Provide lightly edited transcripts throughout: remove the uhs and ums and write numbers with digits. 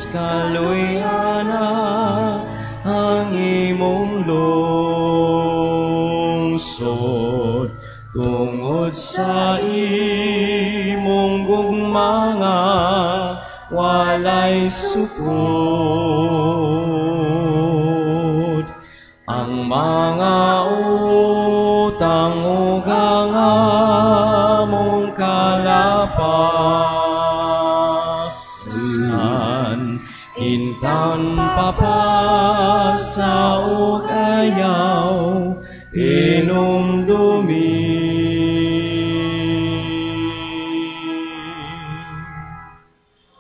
Dios, kaluyana ang imong lungsod. Tungod sa imong gugma nga walay sukod, ang mga utang ug ang among kalapasan, intan papasa ug ayaw hinumdumi.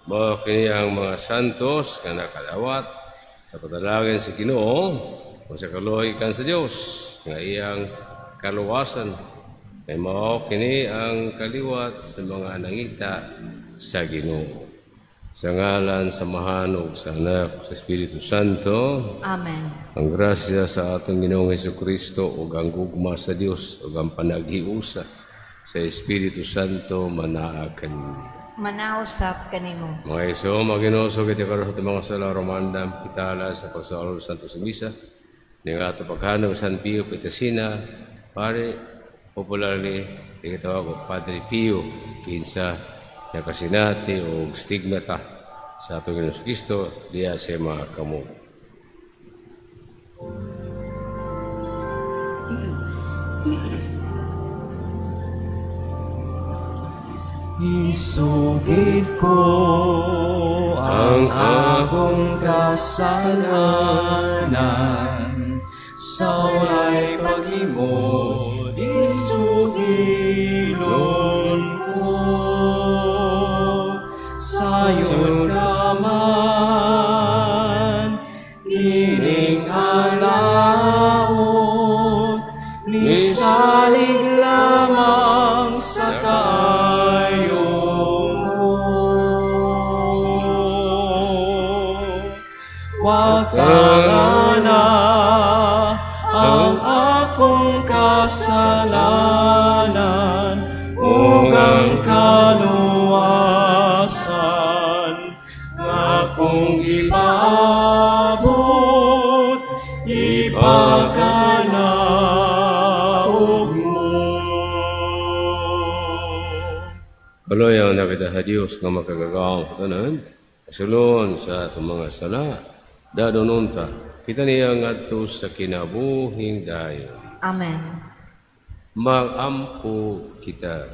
Mao kini ang mga santos nga nakadawat sa padalangin sa Ginoo o sa kaluoy kan sa Dios nga iyang kaluwasan. Kay mao kini ang kaliwat sa mga nangita sa Ginoo. Sa ngalan sa Amahan ug sa Anak sa Espiritu Santo. Amen. Ang grasya sa atong Ginoong Hesukristo ug ang gugma sa Dios ug ang panaghiusa sa Espiritu Santo manaa kaninyo. Manausap kanimo. Mga iso, maginoso kita karon sa mga sala Romandam pitala sa pagsaulog sa Santo sa Misa. Ning ato paghanog San Pio Pietrelcina, pare popularly gitawag og Padre Pio, kinsa nakasinati og stigmata sa atong Ginoong Kristo diya sa mga kamot. Isugid ko ang akong kasalanan sa walay paglimod, isugilon ko. Sayon ka man, kining alaot, nisalig lamang sa kaayo mo. Watangana ang akong kasalanan ug ang kaluwasan nga akong ipaabot, ipakanaog mo. Kaloy ang nakita sa Dios nga makagagahom sa tanan, kasulon sa atong mga sala, dadonunta, kita niya ngadto sa kinabuhing dayon. Amen. Magampo kita.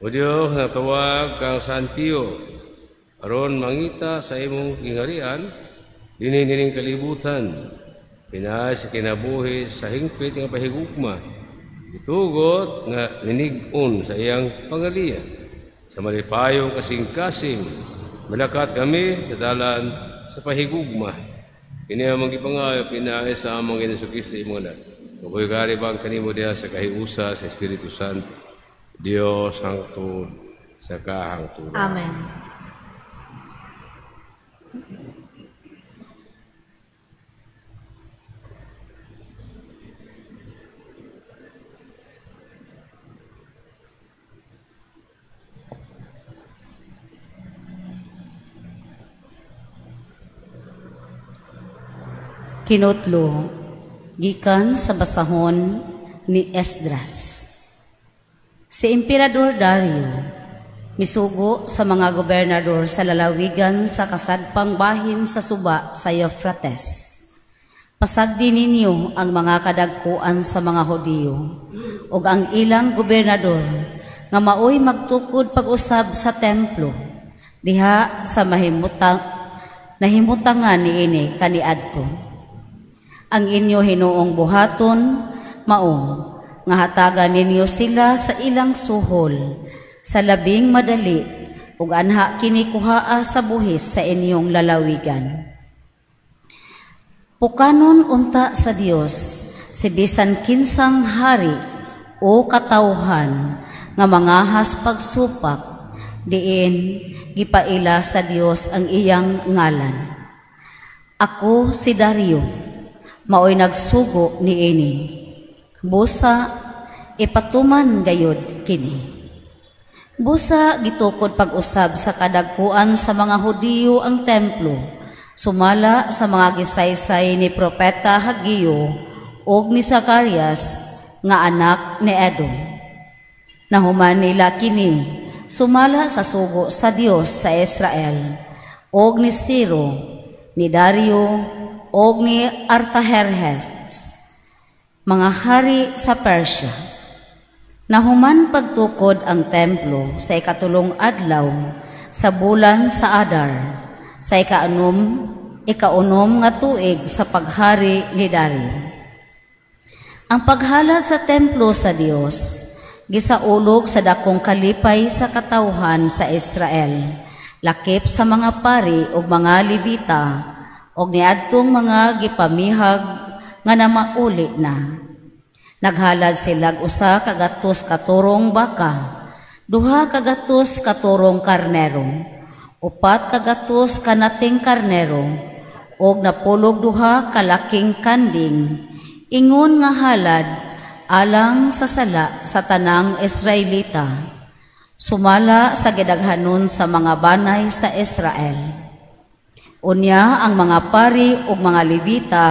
O Dios, natawag kang San Pio, aron mangita sa imong gingharian, dinhi nining kalibutan, pinaay sa kinabuhi sa hingpit nga pahigugma, itugot nga linig-on sa iyang pangaliya. Sa malipayong kasing-kasing, malakat kami sa dalan sa pahigugma. Kini ang mga gipangayo, pinaay sa among Ginoong Kristo imong anak. Mabuhay gari bang kanimo diha sa kahiusa sa Espiritu Santo, Dios hangtod sa kahangturan. Amen. Kinutlo, gikan sa basahon ni Esdras. Si Emperador Dario misugo sa mga gobernador sa lalawigan sa kasadpang bahin sa suba sa Euphrates. Pasagdi ninyo ang mga kadagkuan sa mga Hudiyo ug ang ilang gobernador nga maoy magtukod pag-usab sa templo diha sa nahimutangan niini kaniadto. Ang inyo hinuong buhaton mao nga hatagan ninyo sila sa ilang suhol sa labing madali ug anha kini kuhaa sa buhis sa inyong lalawigan. Pukanon unta sa Dios si bisan kinsang hari o katawhan nga mangahas pagsupak diin gipaila sa Dios ang iyang ngalan. Ako si Dario, maoy nagsugo niini. Busa ipatuman gayod kini. Busa gitukod pag-usab sa kadagkuan sa mga Hudiyo ang templo, sumala sa mga gisaysay ni Propeta Hageo ug ni Zacarias nga anak ni Edo. Nahuman nila kini sumala sa sugo sa Dios sa Israel ug ni Ciro, ni Dario ug ni Artaherhes, mga hari sa Persia. Nahuman pagtukod ang templo sa 3 adlaw sa bulan sa Adar, sa ikaunom nga tuig sa paghari ni Dario. Ang paghalad sa templo sa Dios gisaulog sa dakong kalipay sa katawhan sa Israel, lakip sa mga pari ug mga Levita ug niadtong mga gipamihag nga namauli na. Naghalad silag 100 katurong baka, 200 katurong karnero, 400 kanating karnero, ug 92 kalaking kanding, ingon nga halad alang sa sala sa tanang Israelita, sumala sa gidaghanon sa mga banay sa Israel. Unya ang mga pari ug mga Levita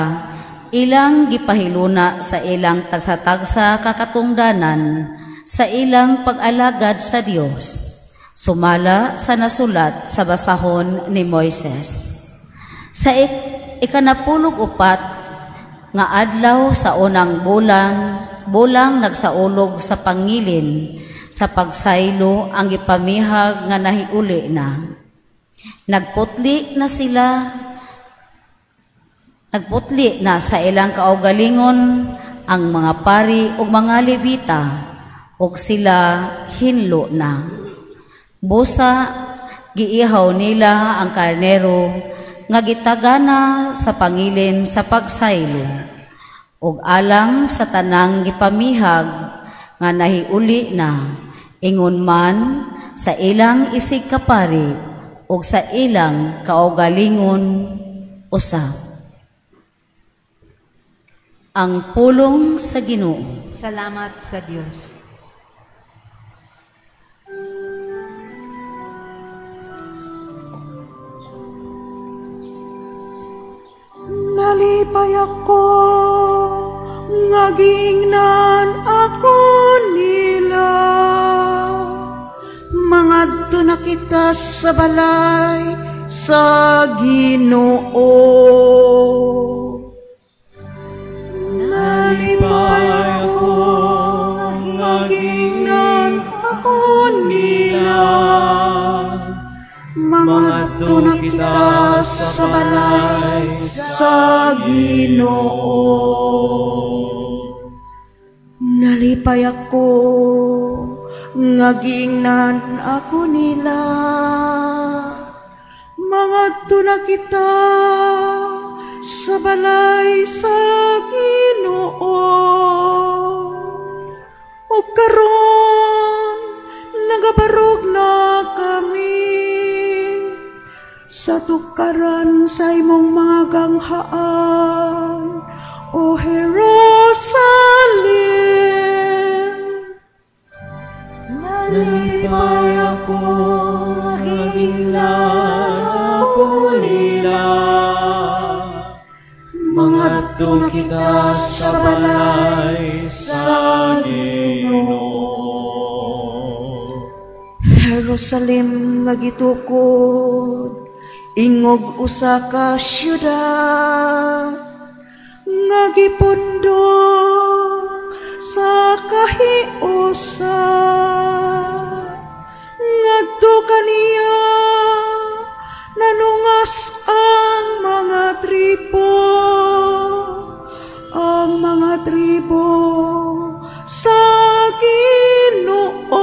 ilang gipahiluna sa ilang tagsa-tagsa kakatungdanan sa ilang pag-alagad sa Dios, sumala sa nasulat sa basahon ni Moises. Sa 94 nga adlaw sa unang bulang nagsaulog sa pangilin sa pagsaylo ang gipamihag nga nahiuli na. Nagputli na sila, nagputli na sa ilang kaugalingon ang mga pari ug mga Levita, ug sila hinlo na. Busa giihaw nila ang karnero nga gitagana sa pangilin sa pagsaylo, ug alang sa tanang gipamihag nga nahiuli na, ingon man sa ilang isig kapari ug sa ilang kaugalingon usab. Ang pulong sa Ginoo. Salamat sa Dios. Nalipay ako nga giingnan ako nila. Mangadto na kita sa balay sa Ginoo. Nalipay ako nga giingnan ako nila. Mangadto na kita sa balay sa Ginoo. Nalipay ako nga giingnan ako nila. Mangadto na kita sa balay sa Ginoo. Ug karon nagabarog na kami sa tukaran sa imong mga ganghaan, O Jerusalem. Nalipay ako nga giingnan ako nila. Mangadto na kita sa balay sa Ginoo. Jerusalem nga gitukod, ingog usa ka syudad nga gipundok sa kahiusan. Ngadto kaniya nanungas ang mga tribo, ang mga tribo sa Ginoo.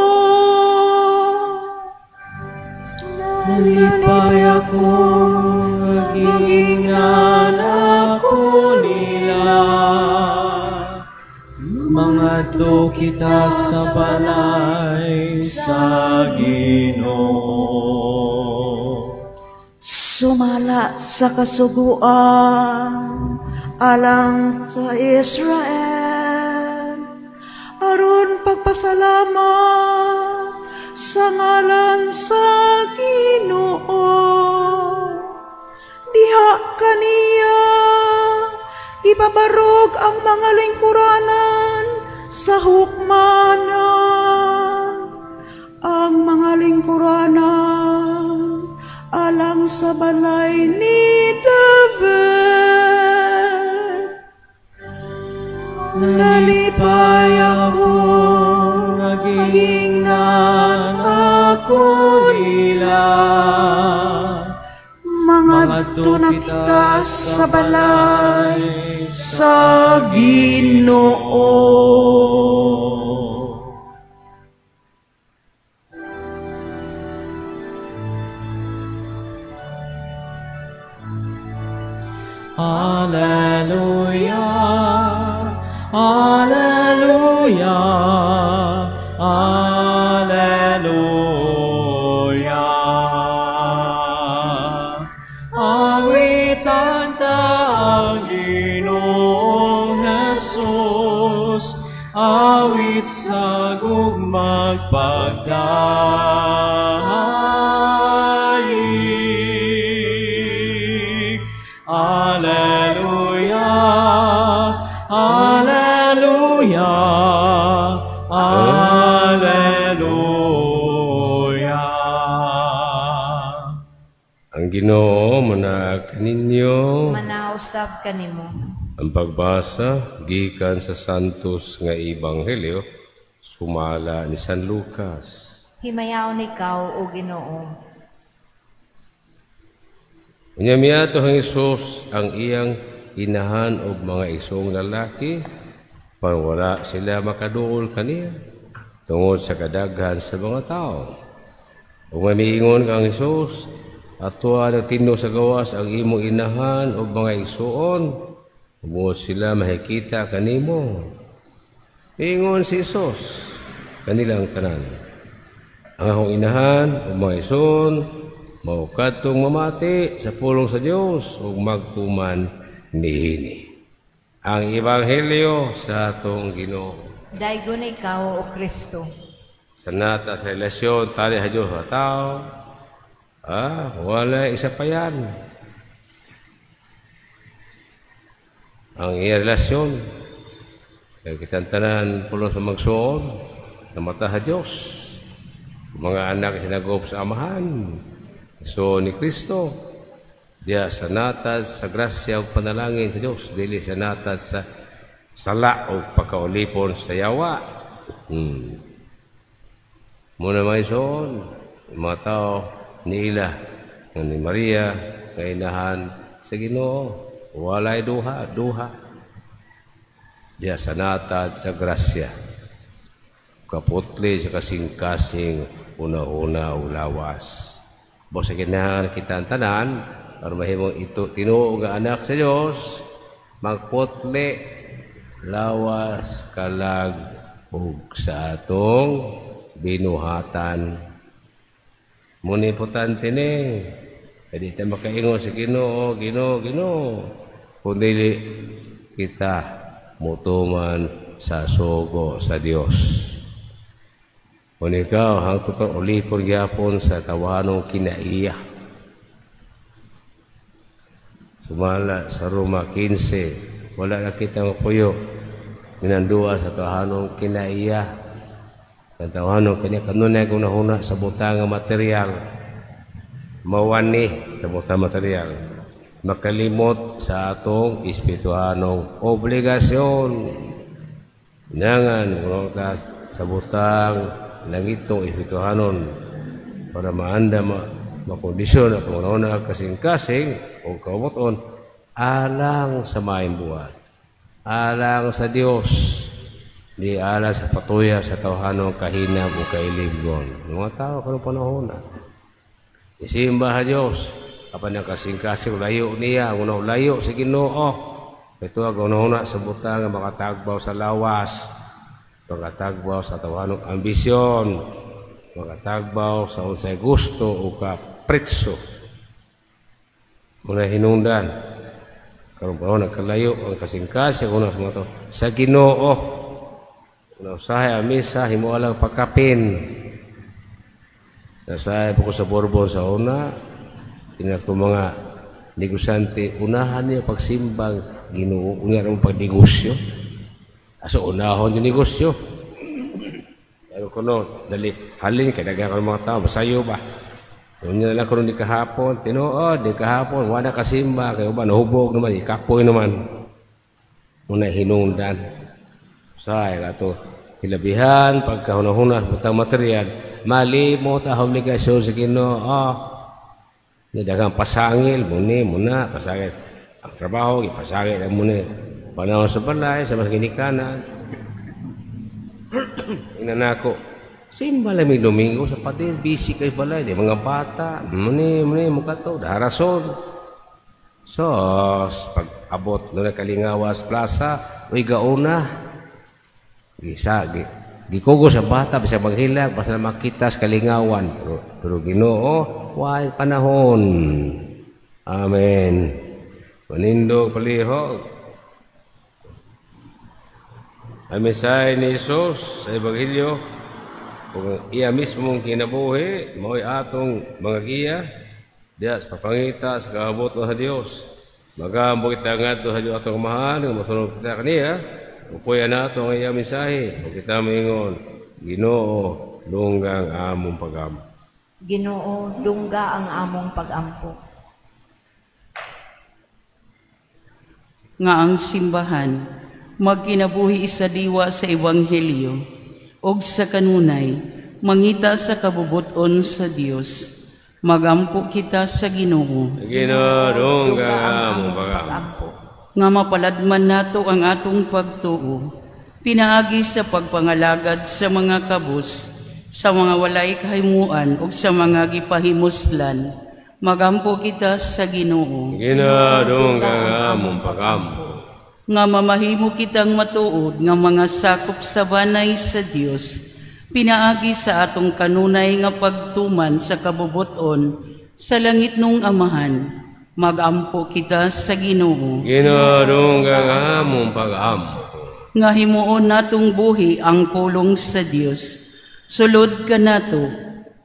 Nalipay ako nga giingnan ako nila. Mangadto kita sa balay sa Ginoo. Sumala sa kasuguan alang sa Israel, aron pagpasalamat sa ngalan sa Ginoo. Diha kaniya ipabarog ang mga lingkuranan sa hukmanan. Ang mga lingkuranan alang sa balay ni David. Nalipay ako, nagingnan ako nila. Mangadto na kita sa balay sa Ginoo. Alleluia, Alleluia, Alleluia. Awitan ta ang Ginoong Jesus, awit sa gugmag pagdaig. Alleluia, Alleluia, Alleluia. Ang Ginoo manaag kaninyo. Manausab kanimo. Ang pagbasa gikan sa Santos nga Ebanghelyo sumala ni San Lucas. Himayaon ikaw, o Ginoo. Unya miadto ang Hesus ang iyang inahan og mga igsoong lalaki, pan wala sila makaduol kaniya tungod sa kadaghan sa mga tao. Ug miingon kang Hesus, atoa nagtindo sa gawas ang imong inahan og mga igsoon, ug sila mahikita kanimo. Miingon si Hesus kanilang tanan, ang akong inahan ug mga igsoon mao kadtong mamati sa pulong sa Dios ug magtuman niini. Ang Ebanghelyo sa atong Ginoo. Daygon ikaw, o Kristo. Sa nata sa relasyon tali sa Dios sa tao, wala isa pa yan. Ang iya relasyon, kaya kitang tanan pulong sa magsuon, na mata sa Dios. Mga anak hinagop sa amahan. So ni Kristo, diya sa natas sa grasya o panalangin sa Diyos, dili sa natas sa sala o pagkaulipon sa yawa. Muna mga ison, mga tao ni ila, ni Maria, nga inahan sa Ginoo, walay duha, duha. Diya sa natad sa grasya, kaputli sa kasing-kasing, una-una ulawas. Bo sa kinahanglan kita ang tanan, aron mahimong ito tinuo nga anak sa Dios, magputli lawas kalag ug sa atong binuhatan. Muna importante ni, kaya di ta makaingon sa Ginoo, Ginoo, Ginoo, kung dili kita mutuman sa sugo sa Dios. Kung ikaw, hangtod kang ulipon gyapon sa tawanong kinaiya. Sumala sa Roma 15, wala na kitang puyo. Minandua sa tawanong kinaiya. Ang tawanong kanya kanunay kung nahuna sa butang material. Mawani sa butang material. Makalimot sa atong espirituhanong obligasyon. Nangan, kung sa butang langitong espirituhanon para maanda makondisyon at una kasing-kasing o kaubuton alang sa maayong buhat, alang sa Dios, di alang sa patuya sa tawhanong kahinab o kailibgon. Mga tao karong panahon na isimba sa Dios apan ang kasing-kasing layo niya, una layo sa Ginoo. Ito ang una sa butang nga makatagbaw sa lawas, makatagbaw sa tawhanong ambisyon, makatagbaw sa unsay gusto o kapritso. Muna hinungdan karon panahon nagkalayo ang kasing-kasing una sa mga tao sa Ginoo. Una usahay ang misa, himualang pagkapin. Nasayop ko sa Borbon sa una, tingnan ko mga negosyante, unahan niyo pagsimbang Ginoo, unya mo pagnegosyo. Aso unahon yung negosyo. Pero kuno, dali, halin kay daghan karon mga tao, masayo ba? Unya lang kuno di kahapon, tinuod di kahapon, wala kasimba, kay uban nahubog naman, ikapoy naman. Muna hinungdan. Usahay ato hilabihan pagkahuna-huna butang material, malimot ang obligasyon sa Ginoo. Ni daghang pasangil, muni, muna, pasangil. Ang trabaho, ipasangil ang muni. Panahon sa balay, sa mga ginikanan. Ina nako, simba lang may Domingo sa pader, busy kay balay, di mga bata, muni, muni, mukha to, daharason. So, pag abot na Kalingawas Plaza, uy gauna, gisa, gikugo sa bata, bisag maghilak, basta makita sa kalingawan. Pero Ginoo, way panahon. Amen. Manindog palihog. Ang mensahe ni Jesus sa Ebanghelyo, kung iya mismong kinabuhi, mao'y atong mga giya, diya sa papangita sa kaaboton sa Dios. Magambo kita ngadto sa Dios atong Amahan, nga mosunod kita kaniya, upuyan nato ang iya mensahe, ug kita moingon, Ginoo, dungga ang among pagampo. Ginoo, dungga ang among pagampo. Nga ang simbahan magkinabuhi sa diwa sa ebanghelyo ug sa kanunay mangita sa kabubut-on sa Dios. Magampo kita sa Ginoo. Ginoo, dungga ang among pagampo. Nga mapaladman nato ang atong pagtuo pinaagi sa pagpangalagad sa mga kabus, sa mga walay kahimuan ug sa mga gipahimuslan. Magampo kita sa Ginoo. Ginoo, dungga ang among pagampo. Nga mamahimo kitang matuod nga mga sakop sa banay sa Dios, pinaagi sa atong kanunay nga pagtuman sa kabubut-on sa langit nung Amahan. Magampo kita sa Ginoo. Ginoo, dungga ang among pagampo. Nga himuon natong buhi ang pulong sa Dios. Sulod kanato,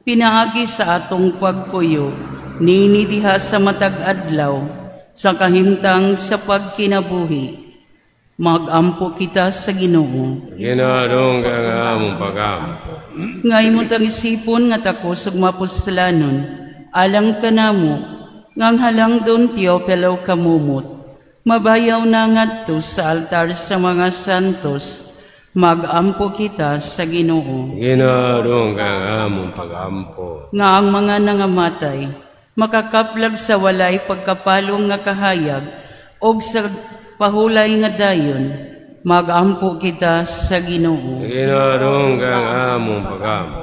pinaagi sa atong pagpuyo, niini diha sa matag adlaw, sa kahimtang sa pagkinabuhi. Magampo kita sa Ginoo. Ginoo, dungga ang among pagampo. Nga imong tangisipon nga takos ug mapuslanon, alang kanamo, nga ang halangdon Teopelo kamumot, mabayaw na ngadto sa altar sa mga santos. Magampo kita sa Ginoo. Ginoo, dungga ang among pagampo. Nga ang mga nangamatay makakaplag sa walay pagkapalong nga kahayag og sa pahulay nga dayon. Magampo kita sa Ginoo. Ginoo, dungga ang among pagampo.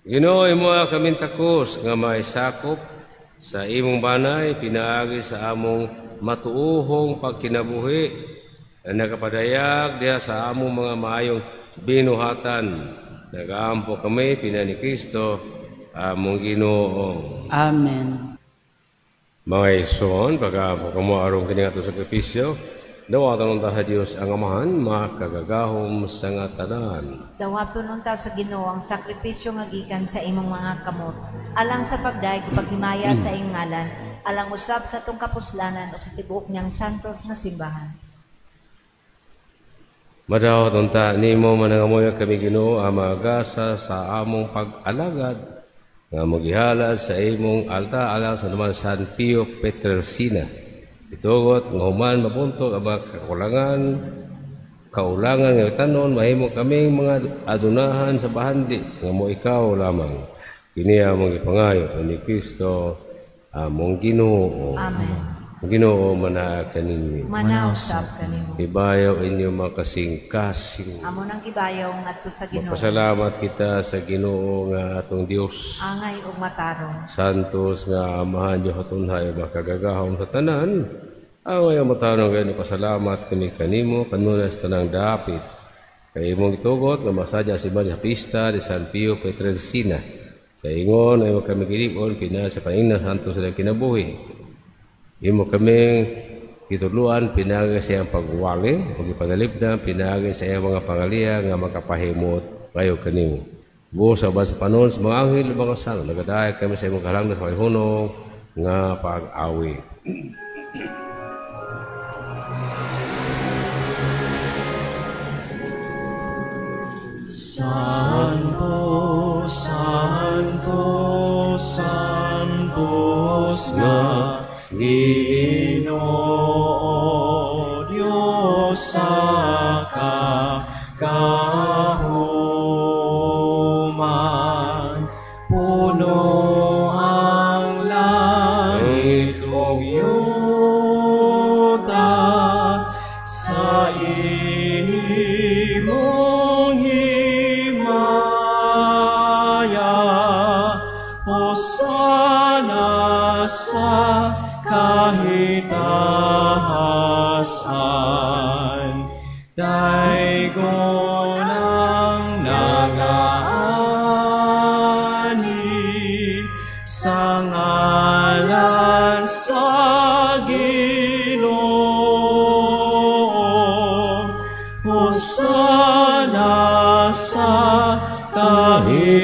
Ginoo, imo kaming takos nga maisakop sa imong banay pinaagi sa among matuohong pagkinabuhi na nakapadayag diha sa among mga maayong binuhatan. Nagaampo kami pina ni Kristo among Ginoo. Amen. Mga ison, pag-aampo kamo aron kini atong sakripisyo, dawaton unta sa Dios ang Amahan, makagagahom sa nga tanan. Dawaton unta sa Ginoo ang sakripisyo nga gikan sa imong mga kamot, alang sa pagdayeg ug paghimaya sa iyong ngalan, alang usab sa atong kapuslanan o sa tibuok niyang santos nga simbahan. Madawat unta nimo manangamoy kami Ginoo ang magasa sa among pag-alagad nga magihalad sa imong altar alang sa naman San Pio Pietrelcina. Itugot nga human mabuntog ang mga kaulangan nga tanon mahimo kaming mga adunahan sa bahandi nga mo ikaw lamang. Kini among gipangayo ni Kristo among Ginoo. Amen. Ginoo manaa kaninyo. Manausap kanimo. Ibayaw inyo mga kasing-kasing. Amo nang gibayaw ngadto sa Ginoo. Magpasalamat kita sa Ginoo nga atong Dios. Angay ug matarong. Santos nga Amahan Dios atunhay makagagahom sa tanan. Angay ug matarong kay pasalamat kami kanimo kanunay sa tanang dapit. Kay imong gitugot nga masadya si Maria Pista di San Pio Pietrelcina. Sa ingon ay kami gilipon pina sa paningnan santos sa kinabuhi. Imo kaming gitudloan pinaagi sa iyang pagwali ug ipanalipdan pinaagi sa iyang mga pangaliya nga makapahimot kayo kanimo. Busa ba sa panon sa mga anghel mga santo, nagadayag kami sa imong kahalangdon sa kahunong nga pag-awi. Santo, Santo, Santos nga Ginoo Dios sa kakahuman, puno ang langit ug yuta sa imong himaya. Hosana sa kahitahasan, daygon ang nagaani sa ngalan sa Ginoo. Hosana sa kahitahasan.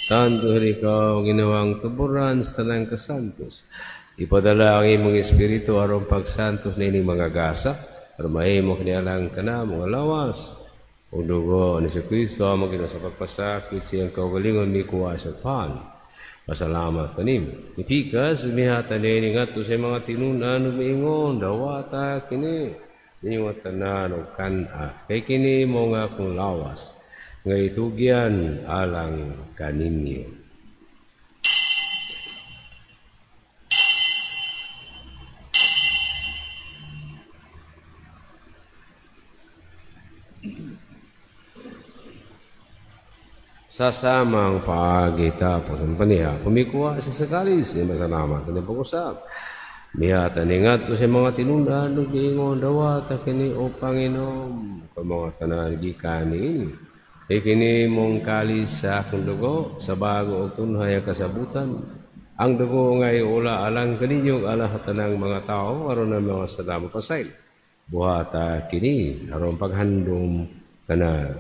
Santo ikaw, Ginoong tuburan sa tanang kasantos. Ipadala ang imong espiritu aron pagsantos niining mga gasa, aron mahimo kanialang kana mga lawas ug dugo ni Kristo among Ginoo sa pagpasakit siyang kaugalingon mikuha sa pan. Pasalamat kanim. Ipikas mihatan niini ngadto sa mga tinunan ug miingon, dawata kini inyong tanan ug kan-a, kay kini mo nga akong lawas nga itugyan alang kaninyo. Sa samang paagi tapos ang paniha, pumikuha sa sakalis, ni masalamat na pag-usap. Mihatan ni ngadto sa mga tinunan ug miingon, dawata kini o Panginoon, kung mga tanan gikan niini. Kay kini mong kalis sa akong dugo, sa bago og tunhay ang kasabutan. Ang dugo nga iula alang kaninyo alang tanang mga tao aron ang mga sala mapasaylo. Buhata kini aron paghandom kana.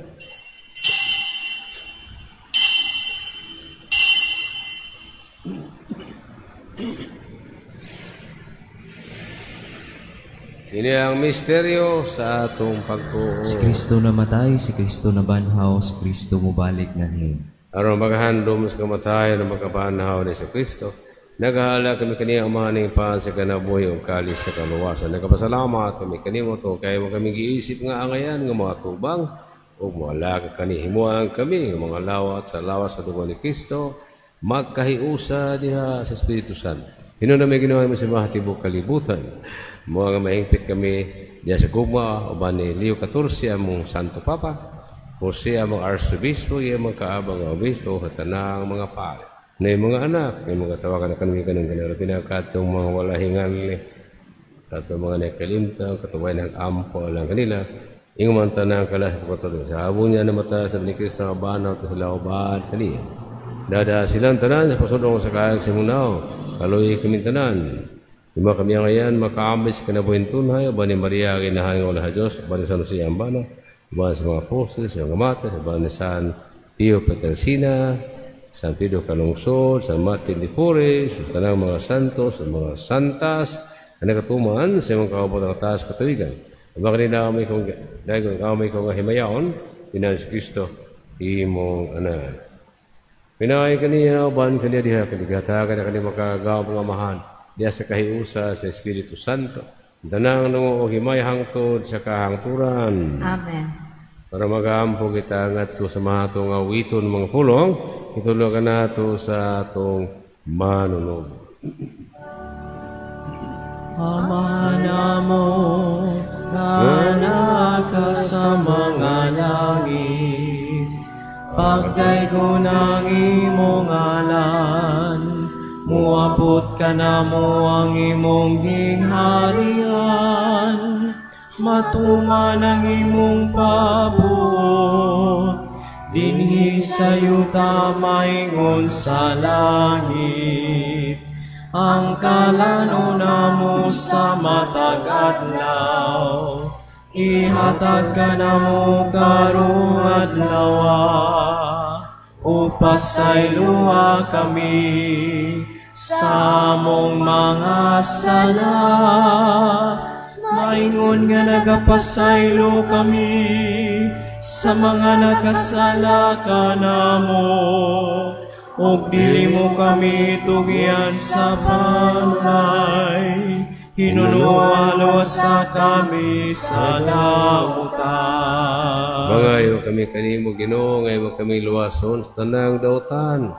Ini ang misteryo sa atong pagtuo. Si Kristo namatay, si Kristo nabanhaw, si Kristo mubalik nganhi. Aron maghandom sa kamatayon ug makabanhaw ni si Kristo, naghala kami kaniya umaning pan sa kanabuhi ug kalis sa kaluwasan. Nagapasalamat kami kanimo to kay mo kami giisip nga angayan nga mga tubang ug moalagad kani himuan kami nga mga lawat sa lawas sa dugo ni Kristo magkahiusa diha sa Espiritu Santo. Hinuna may ginawa mo sa mga tibok kalibutan. Mga mahingpit kami diya sa gugma uban ni Leo XIV among Santo Papa, Jose among Arsobispo, iya mga kaabang nga obispo, katanang mga pare. Na yung mga anak, yung mga tawagan na kami kanang ganang pinakatong mga walahingan ni, katong mga nakalimtang, katuway ng ampo lang kanila, inguman tanang kala sa pagkatuloy. Sa habong niya namata sa ni Kristo nga banaw, sa lauban kaniya. Dada silang tanan sa pasulong sa kaayag sa munaw, kaloy kaming tanan. Lima kami ngayon makaambis sa kinabuhin tunhay, uban ni Maria ginahan nga wala sa Diyos, uban ni San Jose ang bana, uban sa mga apostoles, sa mga mata, uban ni San Pio Petersina, San Pedro Calungsod, San Martin de Porres, sa tanang mga santos, sa mga santas, na nakatuman sa mga kaubot ng taas katuwigan. Uban kanila kami kong dagon kami kong himayaon, pinan si Kristo, imong anak. Pinay kaniya, uban kaniya diha, kanigatagan na kaniya makagaw mga amahan, diya sa kahiusa sa Espiritu Santo. Danang nungo og himay hangtod sa kahangturan. Amen. Para magaampo kita ngadto sa mahato nga awiton mga pulong, itulungan nato sa atong manunog. Ama namo nga naka sa mga langit, pagdaygon ang imong ngalan, muabot ka namo ang imong gingharian, matuman ang imong pabuot, dinhi sa yuta maingon sa langit. Ang kalano namo sa matag adlaw, Ihatag ka namo karong adlaw, ug pasayloa kami sa among mga sala, maingon nga nagapasaylo kami sa mga nakasala kanamo, ug dili mo kami tugyan sa panulay, hinunuan sa kami sa dautan. Mangayo kami kanimo, Ginoo, nga imo kami luwason sa tanang dautan.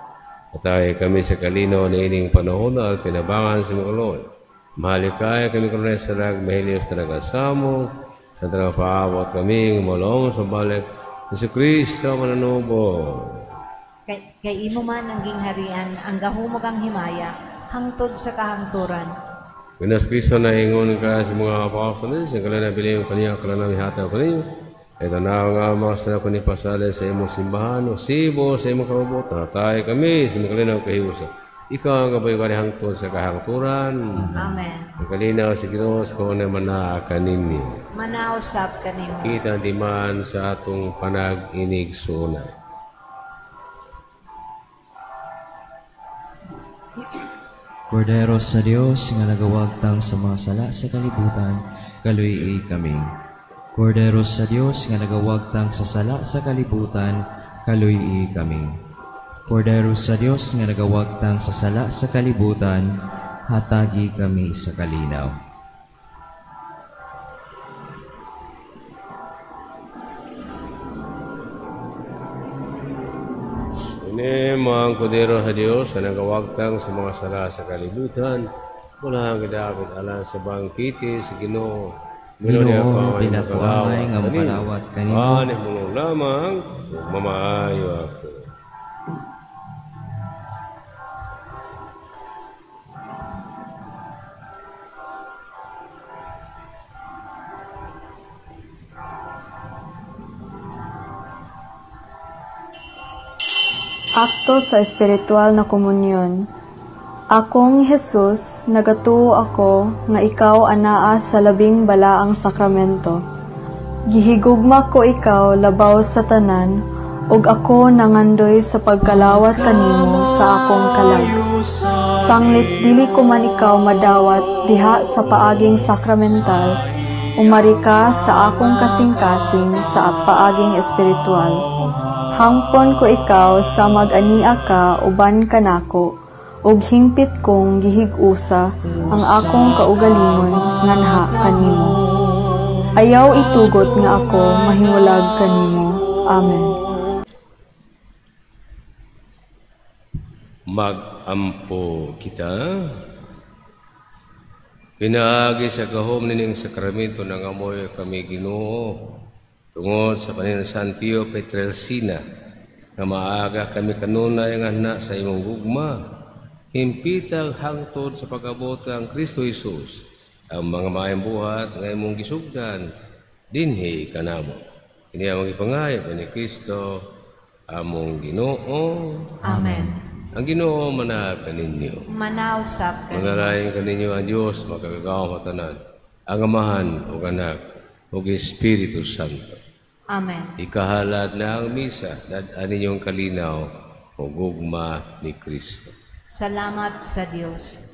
Patay kami sa kalinaw niining panahon at tinabangan sa mga Lord. Mahalikay kami kanunay sa lag, mahilios talaga sa mo, sa tanang paawat kami, malong sa balik, Jesu Kristo mananubo. Kay imo man ang gingharian, ang gahumog ang himaya, hangtod sa kahangturan. Ginas Kristo na ingon ka sa mga apostoles, ang kalana bilin kaniya kalana mihatag kaniyo. Ito na nga mga sana kuni pasale sa imong simbahan o sibo sa imong kabubutan. Tayo kami sa mga kalinaw kahiusa. Ikaw ang gabay kani hangtod sa kahangturan. Amen. Ang kalinaw sa Ginoo sa kung manaa kaninyo. Manausap kanimo. Kita di man sa atong panag-inig suna. Kordero sa Dios nga nagawagtang sa mga sala sa kalibutan, kaluy kami. Kordero sa Dios nga nagawagtang sa sala sa kalibutan, kaluy kami. Kordero sa Dios nga nagawagtang sa sala sa kalibutan, hatagi kami sa kalinaw. Ini mga kordero sa Dios na nagawagtang sa mga sala sa kalibutan, wala ang gidapit alang sa bangkiti sa Ginoo. Ginoo, pinakuangay nga mapalawat kanimo. Ani mo lamang mamaayo ako. Akto sa espiritual na komunyon. Akong Jesus, nagatuo ako nga ikaw anaa sa labing balaang sakramento. Gihigugma ko ikaw labaw sa tanan, ug ako nangandoy sa pagkalawat kanimo sa akong kalag. Sanglit dili ko man ikaw madawat diha sa paaging sakramental, umari ka sa akong kasing-kasing sa paaging espiritual. Hangpon ko ikaw sa mag-ania ka uban kanako, ug hingpit kong gihig-usa ang akong kaugalingon nganha kanimo. Ayaw itugot nga ako mahimulag kanimo. Amen. Mag-ampo kita. Pinaagi sa gahom nining sakramento ng amoy kami Ginoo, tungod sa panin San Pio Pietrelcina, nga maaga kami kanunay nga na sa imong gugma, himpitag hangtod sa pag-abot ang Kristo Jesus, ang mga maayong buhat nga imong gisugdan, dinhi kanamo. Kini among gipangayo ni Kristo, among Ginoo. Amen. Ang Ginoo manaa kaninyo. Manausap kaninyo. Manalaing kaninyo ang Dios makagagahom tanan, ang Amahan ug Anak ug Espiritu Santo. Amen. Ikahalad na ang misa, dad-an ninyong kalinaw o gugma ni Kristo. Salamat sa Dios.